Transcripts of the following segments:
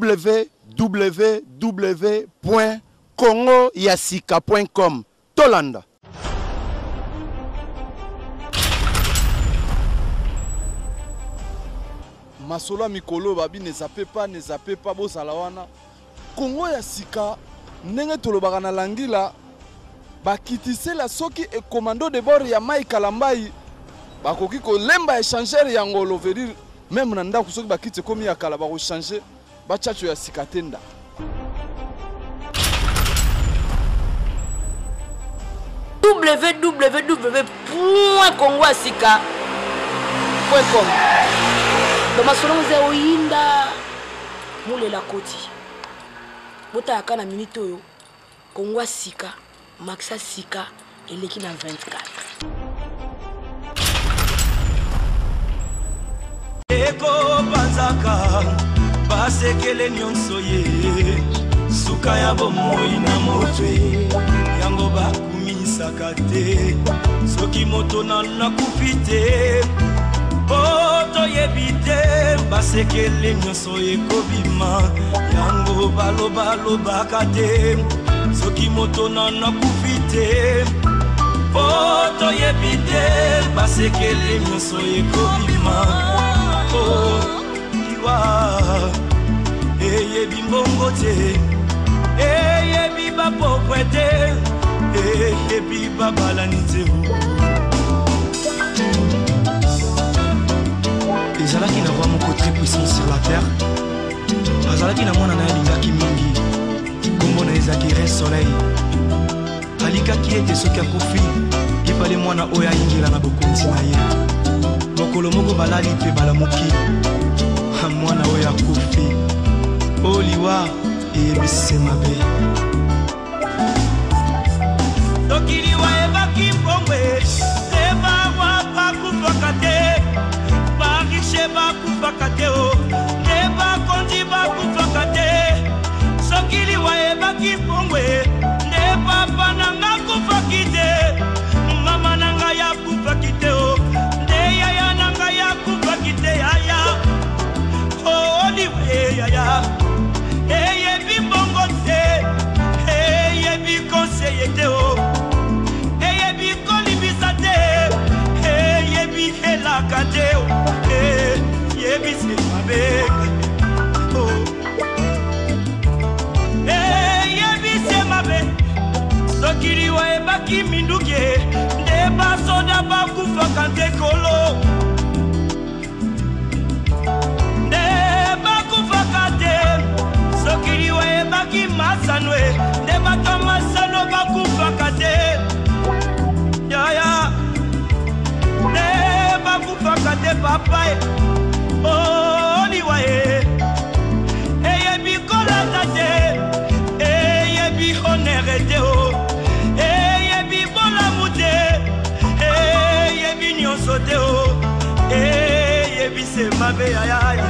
www.congoyasika.com. Tolanda. Masolo ya mikolo babi ne zappe pas, ne zappe pas, bozala wana. Congo ya sika ndenge tolobaka na langila bakitisela soki e commando de bord ya Mike Kalambayi bakoki kolemba échangeur ya ngolo, veut dire même na ndako soki bakiti ekomi ya kala bako changer bachacho ya sika tenda. www.congoyasika.com. Donc masolo ngo eza oyinda mulela koti botalaka na minute oyo Congo ya sika maxa sika eleki na 24. Ekopanzaka basekele nyonso ye suka ya bomoi na moto yango bakumisaka te soki moto na nakufi te po toyebi te basekele nyonso ekobima yango balobalobaka te soki moto na nakufi te po toyebi te basekele nyonso ekobima o liwa eyebi mbongo te eyebi bapokwe te eyebi babalani te. Ezalaki na roi moko très puissant sur la terre, azalaki na mwana na ye alingaki mingi, nkombo na ye ezalaki Reine Soleil. Alikaki ete soki akufi ye pale mwana oyo ayingela na bokonzi na ye. Mokolo moko balali mpe balamuki, mwana oyo akufi. O liwa eyebisi mabe. Soki liwa ebaki mbongwe te bawa bakufaka te, barishe bakufaka te o te bakonzi bakufaka te. Soki liwa ebaki mbongwe nde papa nanga akufaki te, mama nanga yakufaki te o nde yaya nanga yakufaki te yaya. O liwa yaya eyebi mbongo te, eyebi conseiller te o, eyebi kolimbisa te, eyebi elaka te o, eyebi se mabe o, eyebi se mabe. Soki liwa ebaki minduki nde basoda bakufaka nde kolo nde bakufaka te. Soki liwa ebaki masano nde bato masano bakufaka te yaya, nde bakufaka te papa e. O liwa e eyebi kolata te, eyebi honneur te o, eyebi bolamu te, eyebi nyonso te o, eyebi se mabe yaya.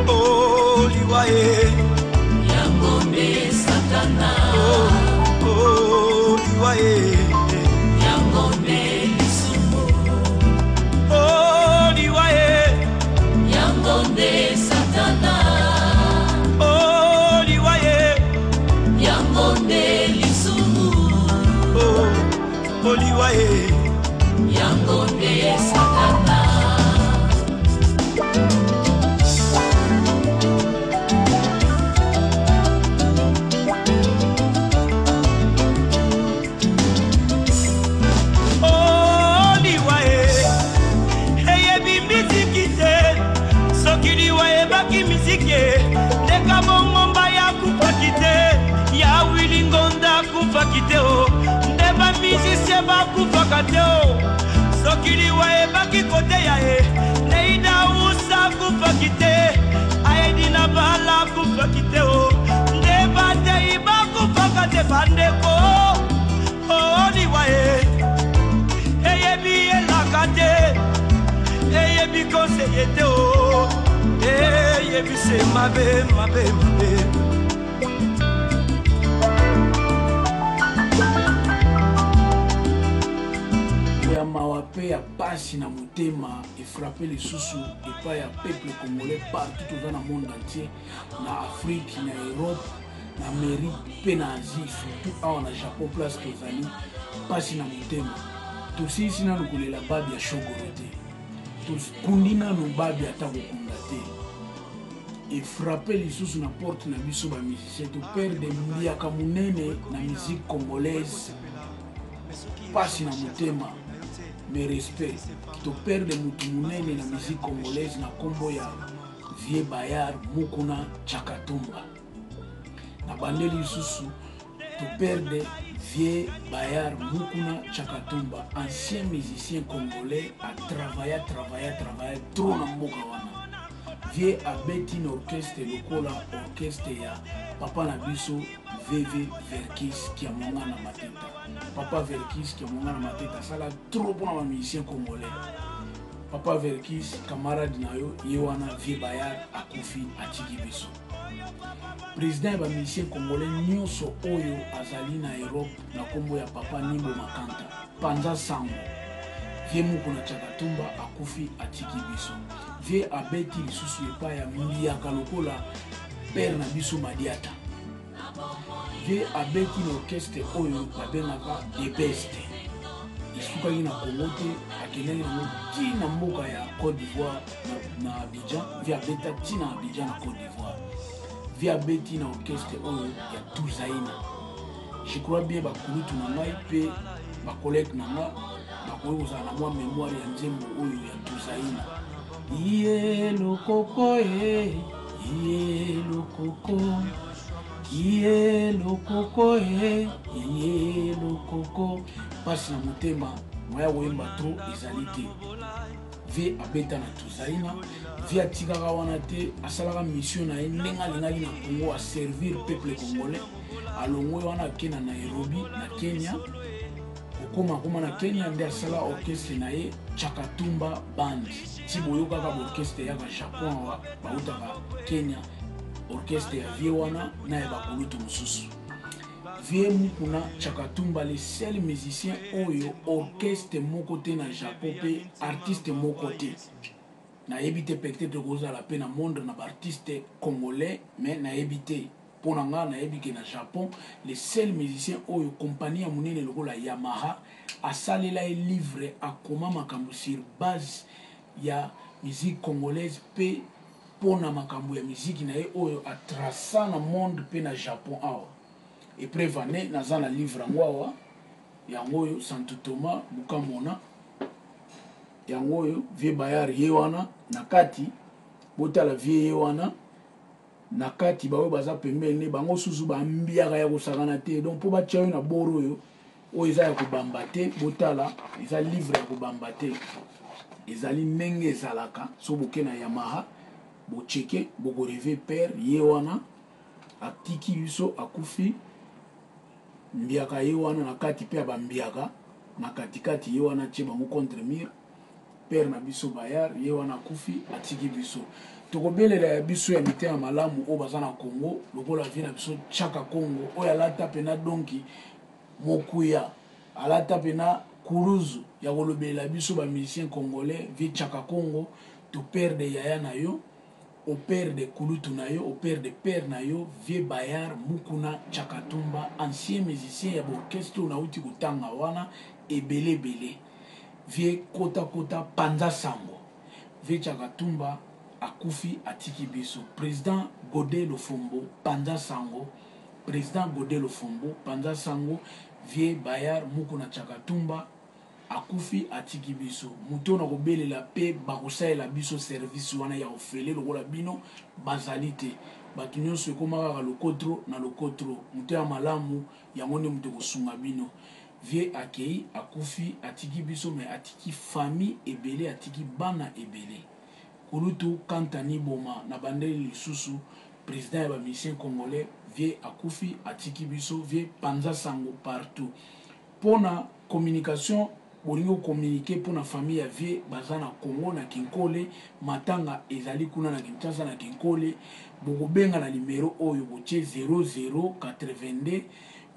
Oh, liwa e yango nde satana. Oh, oh, liwa e yango nde lisumu. Oh, liwa e yango nde satana. Oh, liwa e yango nde lisumu. Oh, oh, liwa e yango nde satana. Oh, liwa e eyebi miziki te, soki liwa ebaki miziki ndeka bongomba yakufaki te, ya Willy Ngonda akufaki te o, nde bamizisie bakufaka te o. Soki liwa ebaki koteya ye nde Ida Usa akufaki te, Aedi na Bala akufaki te o, nde batei bakufaka te bandeko. O liwa e eyebi elaka te, eyebi conseiller te o, eyebi se mabe mabe mabe. Sango ya mawa pe ya pasi na motema efrappe lisusu epai ya peuple congolais partout toza na monde entier, na Afrique, na Europe, na Amérique pe na Asie, surtout awa na Japon place tozali. Pasi na motema, tosilisi nanu kolela babi ya Shogoro te, tokundi nanu babi ata kokunda te, efrappe lisusu na porte na biso ba musicien, toperde mbiaka monene na musique congolaise. Pasi na motema, mes respects. Toperde motu monene na musique congolaise na nkombo ya Vieux Bayard Mukuna Chakatumba. Na bandeli lisusu, toperde Vieux Bayard Mukuna Chakatumba, ancien musicien congolais, atravailla, travailla, travailla trop na mboka wana. Vieux abeti na orchestre lokola orchestre ya papa na biso VV Verkis Kiamwangana Mateta. Papa Verkis Kiamwangana Mateta asala trop mpona ba musicien congolais. Papa Verkis, camarade na yo ye wana Vieux Bayard akufi atiki biso. Président ya ba musicien congolais nyonso oyo azali na Europe na kombo ya papa Nimbo Makanta, panza sango Vieux Mukuna Chakatumba akufi atiki biso. Vieux abeti lisusu epai ya mbiaka lokola père na biso Madiata. Vieux abeti na orchestre oyo babengaka The Best, esukaki na Congo te, akendaki nango ti na mboka ya Côte d'Ivoire na Abidjan. Vieux abeta ti na Abidjan na Côte d'Ivoire. Vieux abeti na orchestre oyo ya Tuzaina. Je crois bien bakulutu na ngai mpe bakolege na nga bakoki kozala na mwa mémoire ya nzembo oyo ya Tuzaina. Iye lokoko e, iye lokoko, iye lokoko e, iye lokoko. Mpasi na motema, moya koyemba trop ezali te. Vie abeta na Tuzaina, vie atikaka wana te, asalaka mission na ye ndenge alingaki na Congo, aservir peuple congolais. Alongwe wana ake na Nairobi na Kenya, kokoma akoma na Kenya nde asala orchestre na ye Chakatumba Band. Ti boyokaka baorchestre yaka Japon awa bautaka Kenya, orchestre ya vie wana na ya bakulutu mosusu. Vie Mukuna Chakatumba, le seul musicien oyo orchestre moko te na Japon pe artiste moko te. Nayebi te, peut-être kozala pe na monde na baartiste congolais, mais nayebi te. Mpo na nga nayebi ke na Japon le seul musicien oyo compagnie ya monene lokola Yamaha asalela ye livre, akoma makambo sur base ya musique congolaise pe mpo na makambo ya miziki na ye oyo atraça na monde pe na Japon awa. Epreuve ane naza na livre yango awa, yango oyo Santu Thomas Bukamona, yango oyo Vieux Bayard ye wana na kati, botala vieux ye wana na kati, baoyo baza pembeni ne bango susu bambiaka ya kosakana te. Donc mpo batia yo na boro oyo, oyo eza ya kobamba te, botala eza livre ya kobamba te, ezali ndenge ezalaka. So boke na Yamaha bocheke, bokoreve père ye wana atiki biso akufi, mbiaka ye wana na kati mpe ya bambiaka na katikati ye wana atie bango contre mur. Père na biso Bayard ye wana akufi atiki biso. Tokobelela ya biso ya mitema malamu oyo baza na Congo lokola vie na biso Chaka Congo oyo alata pena donki mokuya, alata pena kuruzu ya kolobelela biso ba musiciens congolais. Vie Chaka Congo, to perde yaya na yo, o perde kulutu na yo, o perde père na yo, Vieux Bayard Mukuna Chakatumba, ancien musicien ya orchestre oyo nauti kotanga wana ebele ebele. Vieux kota kota panza sango, Vieux Chakatumba akufi atiki biso. Président Godet Lofombo panza sango, président Godet Lofombo panza sango, Vieux Bayard Mukuna Chakatumba akufi atiki biso. Moto na kobelela pe bakosalela biso service wana ya ofele lokola bino bazali te. Bato nyonso ekoma kaka lokotro na lokotro, moto ya malamu yango nde moto ekosunga bino. Vieux akei akufi atiki biso, mais atiki famille ebele, atiki bana ebele. Kulutu Kantani Boma na bandeli lisusu, président ya ba musiciens congolais, vieux akufi atiki biso. Vieux panza sango partout pona communication, bolingi kocommuniquer pona famille ya vieux baza na Congo na Kinkole, matanga ezali kuna na Kinshasa na Kinkole, bokobenga na numero oyo botie 00 82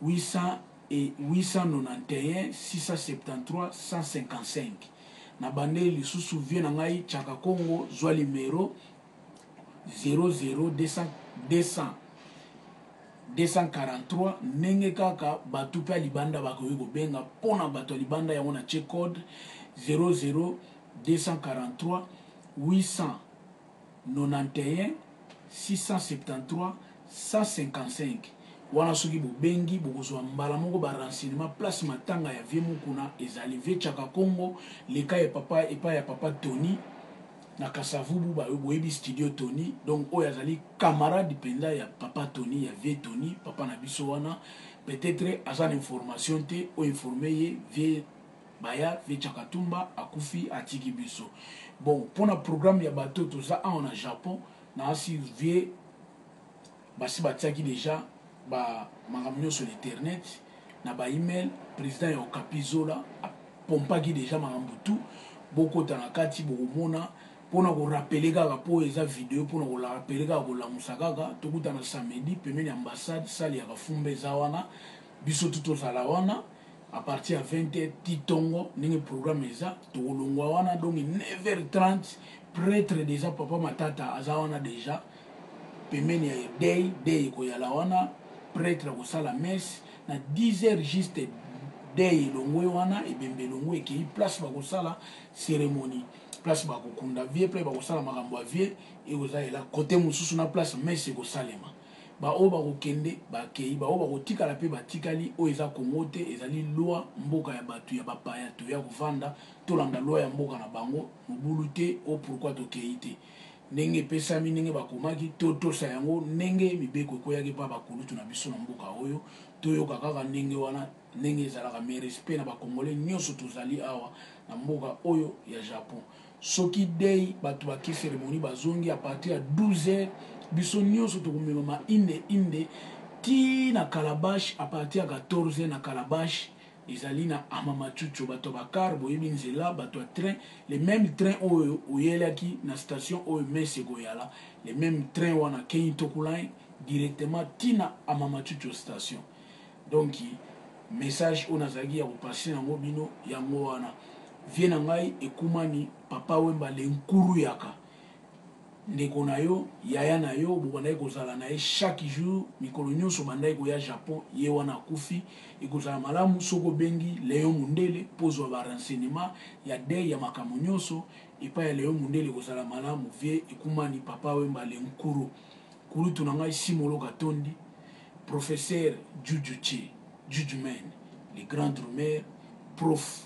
800. et 891 673 155. Na bandeli lisusu vie na ngai Chaka Congo, zwa numero 00 200 200 243, ndenge kaka bato mpe ya libanda bakoki kobenga mpo na bato ya libanda yango na tie code 00 243 891 673 155. Wana soki bobengi bokozwa mbala moko ba renseignement place matanga ya vie Mukuna ezali. Vie Chaka Congo leka ya papa epai ya papa Tony na Kasavubu, boyebi studio Tony, donc oyo azali camarade mpenza ya papa Tony, ya vie Tony, papa na biso wana. Peut-être aza na information te, oyo informe ye vie baya vie Chakatumba akufi atiki biso. Bon, mpona programme ya bato toza awa na Japon, na asi vie basi batiaki deja ba makambo nyonso na internet na ba email. Président ya Okapi Zola apompaki deja makambo tu, bokota na kati bokomona. Mpona korappeler kaka, mpo eza video, mpona korappeler kaka, kolamusa kaka, tokutana samedi pembeni ya ambassade, salle ya Kafumba eza wana. Biso tu tozala wana à partir ya 20h ti tongo, ndenge programme eza. Tokolongwa wana donc 9h30, prêtre déjà papa Matata aza wana déjà pembeni ya deuil. Deuil ekoyala wana, prêtre akosala messe na 10h juste. Deuil elongwe wana, ebembe elongwe, ekei place bakosala cérémonie, place bakokunda vie, place bakosala makambo ya vie ekozalela kote mosusu na place messe ekosalema. Baoyo bakokende bakei, baoyo bakotikala mpe batikali. Oyo eza Kongo te, ezali loi mboka ya bato ya bapaya. Toya kovanda, tolanda loi ya mboka na bango, mobulu te. O pourquoi tokei te ndenge epesami, ndenge bakomaki, totosa yango ndenge mibeko ekweyaki mpa bakulutu na biso na mboka oyo. Toyoka kaka ndenge wana, ndenge ezalaka. Mais respect na bakongolais nyonso tozali awa na mboka oyo ya Japon. Soki deuil, bato bake cérémonie, bazongi à partir ya 12 heures, biso nyonso tokomemama inde inde ti na calabash. À partir ya 14 heures na calabash ezali na Amamachucho. Bato ya bacar boyebi nzela, bato ya train, le même train oyo oyelaki na station oyo messe ekoyala, le même train wana Keitoku Line directement ntina Amamachucho station. Donc message oyo nazalaki ya kopasser yango bino yango wana. Vie na ngai ekumani Papa Wemba le Nkuru yaka, ndeko na yo, yaya na yo, bobandaki kozala na ye chaque jour, mikolo nyonso bandaki koya Japon, ye wana akufi. Ekozala malamu soki obengi Leon Mundele mpo ozwa barenseignement ya deuil, ya makambo nyonso epai ya Leon Mundele, ekozala malamu. Vie ekumani Papa Wemba le Nkuru, kulutu na ngai Simolo Katondi, professeur Juju Che Jujuman, le grand drummer, prof,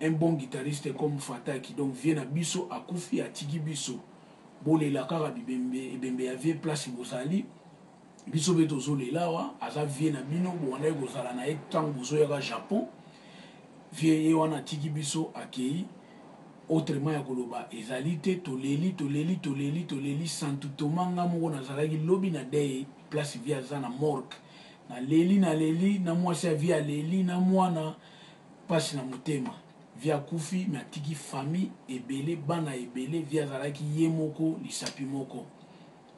un bon guitariste comme Fataki. Donc vie na biso akufi, atiki biso. Bolela kaka bibembe, ebembe ya vie place bozali, biso mpe tozolela awa. Aza vie na bino, bowandaki kozala na ye ntango bozoyaka Japon. Vie ye wana atiki biso, akei. Autrement ya koloba ezali te. Toleli, toleli, toleli, toleli. Santu Toma, nga moko nazalaki lobi na deuil, place vie aza na morgue. Naleli, naleli na mwasi ya vie, aleli na mwana, mpasi na motema. Vie akufi, me atiki famille ebele, bana ebele. Vie azalaki ye moko, lisapi moko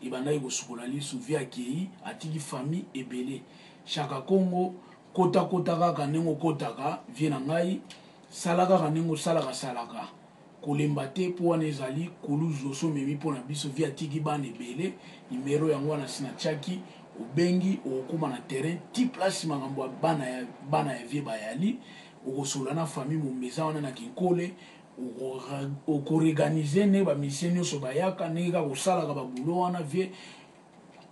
ebandaki kosukola lisu. Vie akei, atiki famille ebele. Chaka Congo, kotakota kaka ndenge okotaka. Vie na ngai, sala kaka ndenge osalaka, salaka, kolemba te, mpo wana ezali kuluzu osomemi mpo na biso. Vie atiki bana ebele. Nimero yango wana si natiaki, obengi, okokóma na terrain ti place makambo ya bana ya vie bayali. Okosola na famille momeza wana na Kinkole, okoorganiser ndenge bamusicien nyonso bayaka, ndenge kaka kosalaka babulo wana. Vie,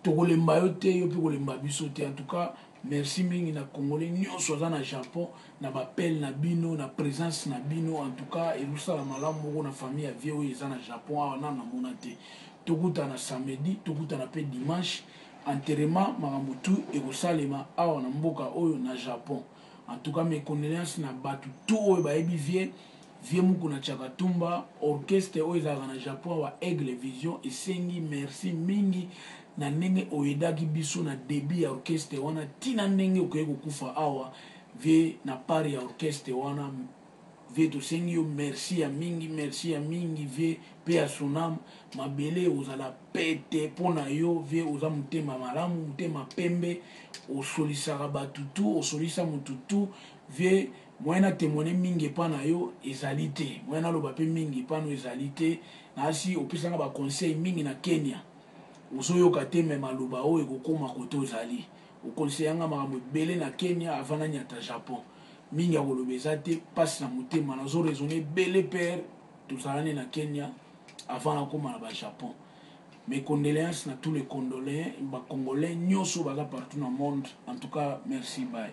tokolemba yo te, yo mpe kolemba biso te. En tout cas, merci mingi na congolais nyonso aza na Japon, na bapele na bino, na présence na bino. En tout cas, ezosala malamu moko na famille ya vie oyo eza na Japon awa. Nanu namona te. Tokutana samedi, tokutana mpe dimanche, enterrement, makambo tu ekosalema awa na mboka oyo na Japon. En tout cas, mes condoléances na bato tu oyo bayebi vie Mukuna Chakatumba. Orchestre oyo ezalaka na Japon awa, Aigle Vision, esengi merci mingi na ndenge oyedaki biso na début ya orchestre wana ntina ndenge okoki kokufa awa. Vie, na part ya orchestre wana. Vie tosengi yo merci ya mingi, merci ya mingi vie pe ya sonam mabele ozala pete mpo na yo vie. Oza motema malamu, motema pembe, osolisaka bato tu, osolisa motu tu vie. Moyen na témoigne mingi epa na yo ezali te, moyen naloba mpe mingi epa no ezali te. Nasi opesanga baconseil mingi na Kenya, ozoyoka te, me maloba oyo ekokóma kote ozali. Oconseillanga makambo ebele na Kenya avant nanyata Japon. Mingi ya koloba eza te, mpasi na motema, nazo raisonne ebele. Père, tozalani na Kenya avant nakóma na bajapon. Mes condoléances na tous les Congolais, bacongolais nyonso baza partout na monde. En tout cas, merci, bye.